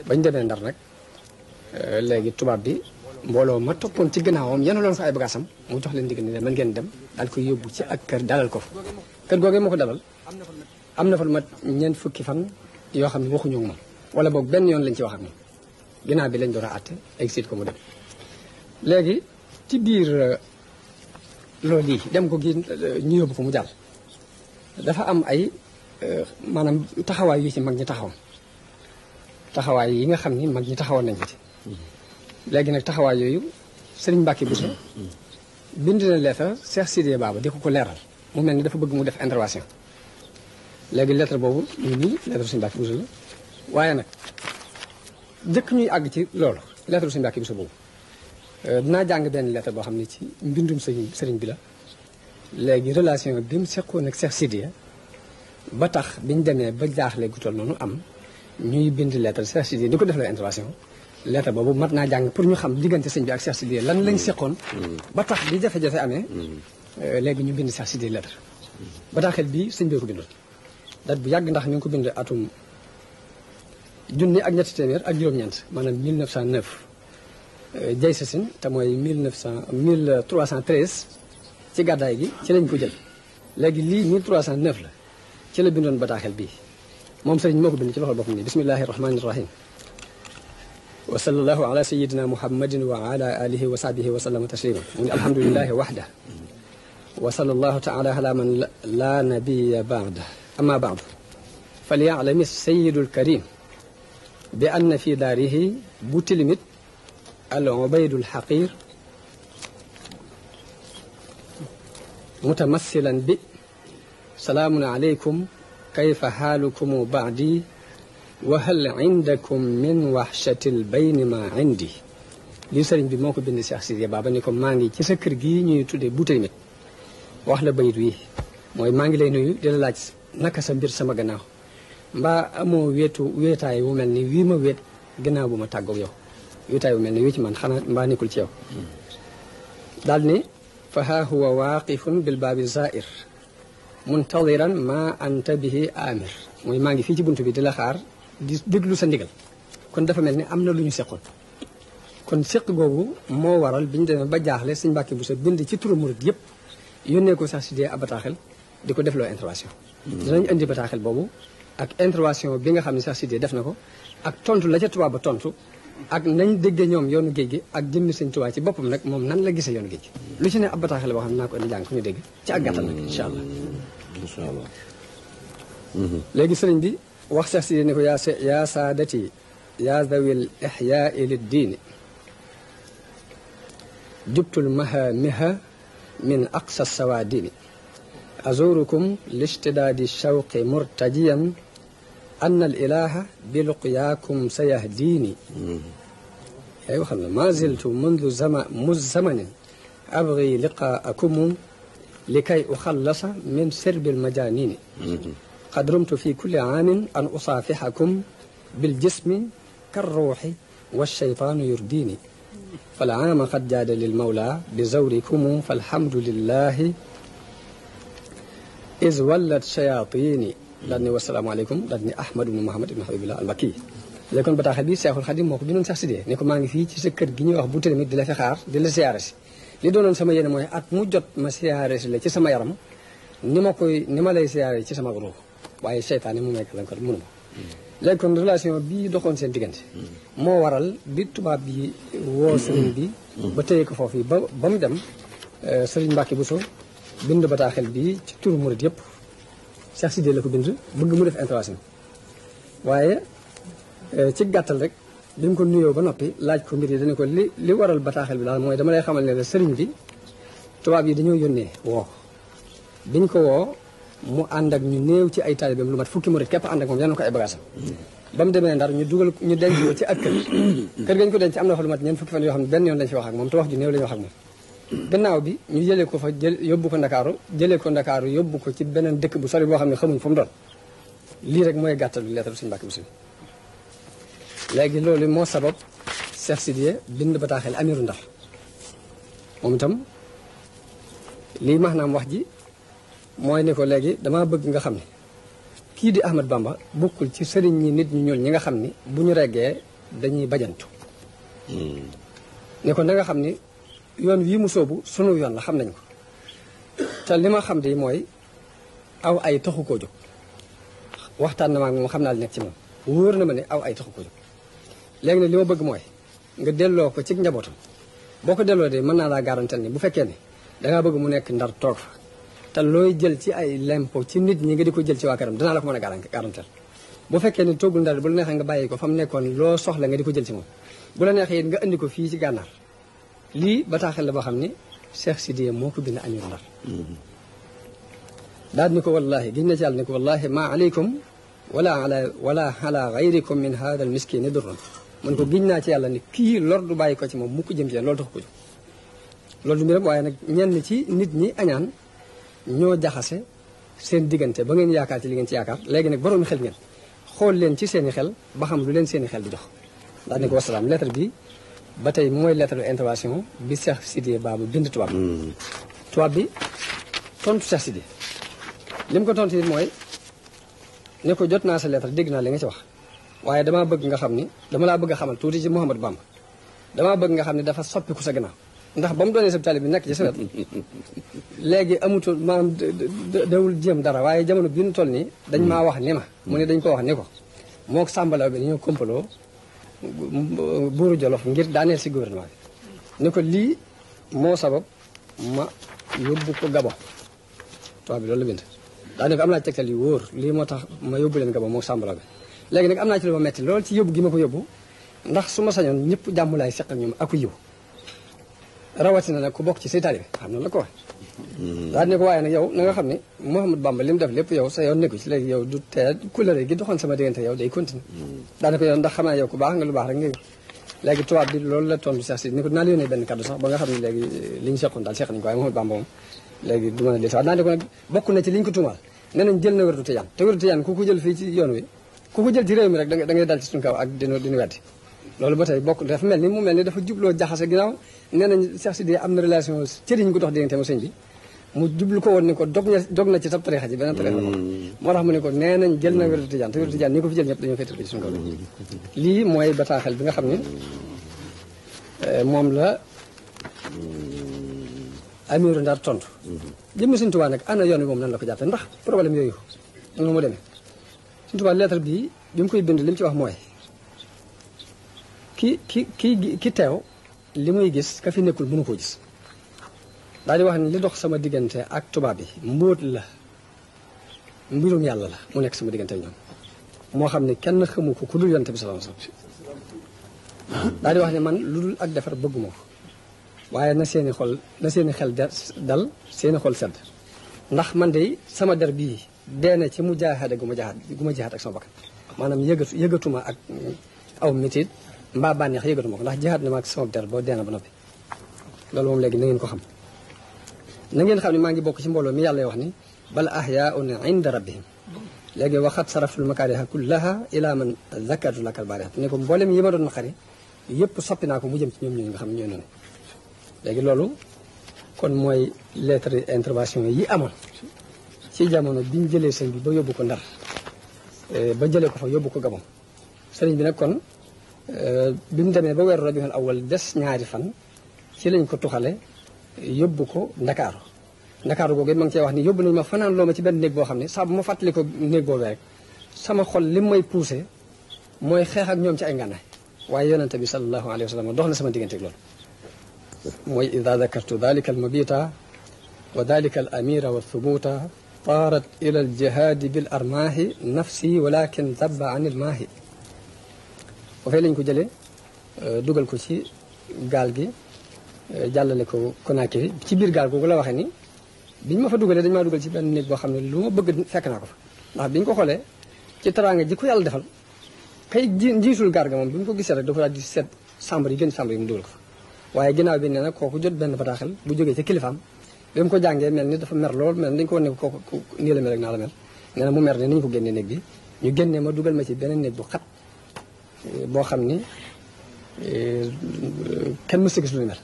bañ demee Ndar nag léegi tubaab bi mbooloo ma toppoon ci gannaawam yanaloon fa ay bagaasam mu jox leen ndigal ni leen mën ngeen dem daal koy yóbbu ci ak kër dalal ko kër googee moo ko dalal am na fa lu mat ñeent fukki fan yoo xam ne waxuñu ak moom wala boog benn yoon lañ ci wax ak moom ginnaaw bi lañ doon a àtte exit ko mu dem léegi ci biir loolu yi dem ko gi ñu yóbbu ko mu jàll dafa am ay maanaam taxawaay yu ci mag ñi taxawoon taxawaay yi nga xam ni mag ñi taxawoon nañ ko ci léegi nag taxawaay yooyu Sëriñ Mbàkke Buso bind na lettre Cheikh Sidiya Baba di ko leeral mu mel ni dafa bëgg mu def intervention léegi lettre boobu ñu nii lettre Sëriñ Mbàkke Buso la waaye nag jëkk ñuy àgg ci loolu lettre Sëriñ Mbàkke Buso boobu dinaa jàng benn lettre boo xam ne ci mbindum sëriñ bi la léegi relation bi mu seqoon ak Cheikh Sidiya ba tax biñu demee ba jaaxle gu toll noonu am ñuy bind lettre Cheikh Sidiya di ko def la intervention lettre boobu mat naa jàng pour ñu xam diggante sëñ bi ak Cheikh Sidiya lan lañ seqoon ba tax bi jafe-jafe amee léegi ñu bind Cheikh Sidiya lettre bataaxel bii sëñ bi ko bindoon dat bu yàgg ndax ñu ngi ko bind atum junni ak ñetti téeméer ak juróom-ñeent maanaam 1909 jay sasin te mooy 1313 ci gàddaay gi ci lañ ko jël léegi lii 1309 la ci la bindoon bataaxel bii moom sëriñ moo ko bind ci loxol boppam nii bismillahi rahmani rahim wa sallallahu ala sayidina muhammadin wa ala alihi wa sahbihi wa sallama taslima mu ne alhamdulilahi waxda wa sallallahu taala ala man la nabiya baada amma baadu falyaalami sayidu lkarim bi anna fi daarihi bu tilimit al ubaydu lxaqir mutamassilan bi salaamun aleykum kayfa xaalukum baadi wa hal indakum min waxchatil bayni ma indi lii sëriñ bi moo ko bind Cheikh Sidiya Baba ni ko maa ngi ci sa kër gii ñuy tuddee bu tamit wax la bayit wi mooy maa ngi lay nuyu di la laaj naka sa mbir sama gannaaw mbaa amoo wéetaay wu mel ni wii ma wéet gannaaw bu ma tàggoog yow wéetaay wu mel ni wii ci man xanaa mbaa nekkul ci yow daal ni fa haa huwa waaqifun bil baabi zair muntadiran ma anta bihi amir mooy maa ngi fii ci buntu bi di la xaar di déglu sa ndigal kon dafa mel ni am na lu ñu seqoon kon seq googu moo waral bi ñu demee ba jaaxle Sëñ Mbàkke Buso bind ci turu murid yëpp yónnee ko Cheikh Sidiya ab bataaxel di ko defloo intervention dinañ indi bataaxel boobu ak intervention bi nga xam ne Cheikh Sidiya def na ko ak tontu la ca tubaab ba tontu ak nañ déggee ñoom yoonu géej gi ak jëmmi Sëñ Tuubaa ci boppam nag moom nan la gisee yoonu géej gi lu ci ne ab bataaxel boo xam ne naa ko indi jàng ko ñu dégg ci ak gàttal nag incha allah léegi sëriñ bi wax Cheikh Sidiya ni ko yaa saadati yaa zawil ixyaai liddiini jubtul mahamiha min aqsa sawaadini azurukum lishtidaadi shawqi murtajiyan anna al ilaha bi luqyaakum sayahdiini yaay waxal na ma ziltu mundu zamanin abgi liqaakum likay uxallasa min sirbi almajanini qad rumtu fi kulli aamin an usaafixakum biljismi karruuxi walcheytaanu yurdiini falaama qad jaada lilmawla bi zawrikum falhamdulillahi is wallat shayaatini daal ni wasalaamaaleykum daal ni Ahmad ibnu Muhammad ibnu Habibillah al-Makki léegi kon bataaxel bi Seexul Xadim moo ko bindoon Cheikh Sidiya ne ko maa ngi fii ci sa kër gi ñuy wax bu tamit di la fi xaar di la siyaare si li doonoon sama yéene mooy at mu jot ma siyaare si la ci sama yaram ni ma lay siyaare ci sama ruux waaye seytaane mu may gàllankoor mënu ma léegi kon relation bii doxoon seen diggante moo waral bi tubaab bi woo sëriñ bi ba téye ko foofu ba mu dem sëriñ Mbàkke Buso bind bataaxel bi ci turu murid yëpp Cheikh Sidiya la ko bind bëgg mu def intervention waaye ci gàttal rek bi mu ko nuyoo ba noppi laaj ko mbir yi dañu ko li waral bataaxel bi daal mooy dama lay xamal ne la sëriñ bi tubaab yi dañoo yónnee woo biñ ko woo mu ànd ak ñu néew ci ay taalibeem lu mat fukki murid képp ànd ak moom yanu ko ay bagaasam ba mu demee Ndar ñu denc ko ci ak kër gañ ko denc am na fa lu mat ñeent fukki fan yoo xam ne benn yoon lañ fi wax ak moom te wax ju néew lañu wax ak moom gannaaw bi ñu jëlee ko fa yóbbu ko Ndakaaru yóbbu ko ci beneen dëkk bu sori boo xam ne xamuñ fu mu doon lii rek mooy gàttalu lettre Sëñ Mbàkke Buso léegi loolu moo sabab Cheikh Sidiya bind bataaxel amiru Ndar moom itam lii maanaam wax ji mooy ne ko léegi damaa bëgg nga xam ne kii di Ahmad Bamba bokkul ci sëriñ ñi nit ñu ñuul ñi nga xam ni bu ñu reggee dañuy bajantu ne ko na nga xam ni yoon wii mu soobu sunu yoon la xam nañ ko te li ma xam de mooy aw ay taxu koo jóg waxtaan na ma ak moom xam naa li nekk ci moom wóor na ma ne aw ay taxu koo jóg léegi nag li ma bëgg mooy nga delloo ko ci njabootam boo ko delloo de mën naa laa garantel ni bu fekkee ne dangaa bëgg mu nekk Ndar toog fa te looy jël ci ay lempo ci nit ñi nga di ko jël ci waa këram danaa la ko mën a garantel bu fekkee ne toogul Ndar bu la neexee nga bàyyi ko fa mu nekkoon loo soxla nga di ko jël ci moom bu la neexee it nga indi ko fii ci gànnaar lii bataaxel la boo xam ni Cheikh Sidiye moo ko bind Amiru Ndar daal ni ko wallahi giñ na ci yàlla ni ko wallahi ma aleykum wala ala gayrikum min hada al miskini durrun mun ko giñ naa ci yàlla ni kii lor du bàyyi ko ci moom mu ko jëm ci yéen loolu tax ko jóg loolu du mbiram waaye nag ñenn ci nit ñi añaan ñoo jaxase seen diggante ba ngeen yaakaar ci li ngeen ci yaakaar léegi nag boroomi xel ngeen xool leen ci seen i xel ba xam lu leen seen i xel di jox daal ni ko wasalaam lettre bi ba tey mooy lettre de intervention bi Cheikh Sidiye Baba bind tubaab bi tontu Cheikh Sidiye li mu ko tontu it mooy ne ko jot naa sa lettre dégg naa li nga ci wax waaye damaa bëgg nga xam ni dama laa bëgg a xamal tuuti ci Mouhamadou Bamba damaa bëgg nga xam ni dafa soppiku sa gannaaw ndax ba mu doonee sab taalibe bi nekk ci sa wet léegi amutul maanaam dawul jéem dara waaye jamono bi ñu toll nii dañ maa wax ni ma mu ne dañ ko wax ni ko moo ko sàmbalaw bi dañoo kompaloo buuru Jolof ngir daaneel si gouvernement bi ni ko lii moo sabab ma yóbbu ko Gabon tubaab bi loolu la bind daa ne ko am naa tegtal yu wóor lii moo tax ma yóbbu leen Gabon moo sàmbalaw bi léegi nag am naa ci lu ma metti loolu ci yóbbu gi ma ko yóbbu ndax su ma sañoon ñëpp jàmm laay seq ak ñoom aku yiw rawatina nag ku bokk ci say taalibe xam noonu la ko wax daa ne ko waaye nag yow na nga xam ne Mouhamadou Bamba li mu def lépp yow sa yoon nekku ci léegi yow du tee couleur gi doxoon sama diggante yow day continuer daa ne ko yow ndax xam naa yow ku baax nga lu baax rek nga léegi tubaab bi loolu la tontu Cheikh Sidiye ni ko dinaa la yónnee benn kaddu sax ba nga xam ne léegi li ñu seqoon daal seq nañu ko waaye Mouhamadou Bamba moom léegi du mën a dellusiwaat daa ne ko nag bokk na ci li ñu ko tuumaal nee nañ jël na wérdu tijaan te wérdu tijaan ku ko jël fii ci yoon wi ku ko jël ci réew mi rek da ngay dal ci suñu kaw ak dinu weddi loolu ba tey bokk dafa mel ni dafa jubloo jaxase ginnaaw nee nañ Cheikh Sidiye am na relation cëriñ ko dox diggante mu sëñ bi mu jublu ko woon ni ko dog na ci tab tarixa ji beneen tarixa moo tax mu ne ko nee nañ jël na wérdu tijaan te wérdu tijaan ñi ko fi jël ñëpp dañoo féetal ko ci suñu kaw lii mooy bataaxel bi nga xam ne moom la Amiru Ndar tontu jëmmi Sëñ Tuubaa nag ana yoon wi moom nan la ko jàppee ndax problème yooyu noonu mu demee Sëñ Tuubaa lettre bi mu koy bind li mu ci wax mooy ki teew li muy gis ka fi nekkul mënu koo gis daal di wax ne li dox sama diggante ak tubaab bi mbóot la mbirum yàlla la mu nekk sama diggante ak ñoom moo xam ne kenn xamu ko ku dul yonent bi sallallahu alayhi wasallam daal di wax ne man lu dul ak defar bëgguma ko waaye na seeni xel dal seeni xol sedd ndax man de sama der bii deena ci mu jaaxaade gu ma jihaat ak sama bakkan maanaam yëgatuma ak aw métit mbaa bànneex yëgatuma ko ndax jihaat na ma ak sama der boo deena ba noppi loolu moom léegi na ngeen ko xam na ngeen xam ne maa ngi bokk ci mbooloo mi yàlla wax ni bal ahyaun inda rabbihim léegi waxat saraful makaariha kullaha ila man zakartu lakal baarihat ne ko mboolem yi ma doon naqari yëpp soppi naa ko mu jëm ci ñoom ñooñu nga xam ne ñooy noonu léegi loolu kon mooy lettre intervention yi amoon ci jamono bi ñu jëlee sëñ bi ba yóbbu ko Ndar ba jëlee ko fa yóbbu ko Gabon sëriñ bi nag kon bi mu demee ba weeru rabiul awwal des ñaari fan ci lañ ko tuxale yóbbu ko Ndakaaru googu ma ngi cee wax ni yóbbu nañu ma fanaan loo ma ci benn néeg boo xam ne saa bu ma fàttali ko néeg boobee rek sama xol li may poussé mooy xeex ak ñoom ci ay ngànnaay waaye yonente bi sallallahu alayhi wa sallam dox na sama diggante ak loolu mooy ida dakartu dalika al mabita wa dalika al amira wa thubuta taarat ila al jihaadi bil armaahi nafsi walakin dabba an il maahi ba fay lañ ko jëlee dugal ko ci gaal gi jàllale ko Conakry ci biir gaal googu la waxee ni biñ ma fa dugalee dañ maa dugal ci benn néeg boo xam ne lu ma bëgg fekk naa ko fa ndax biñ ko xoolee ci teraanga ji ko yàlla defal kay njiitul gaar ga moom bi mu ko gisee rek dafa daal di seet chambre yi gën chambre yi mu dugal ko fa waaye ginnaaw bi nee na kooku jot benn bataaxel bu jógee ci kilifaam bi mu ko jàngee mel ni dafa mer lool mel ni dañu ko wan ne kooku nii la mel rek naa la mel nee na mu mer ne ni ñu ko génnee néeg bi ñu génnee ma dugal ma ci beneen néeg bu xat boo xam ni kenn mësu gis lu ni mel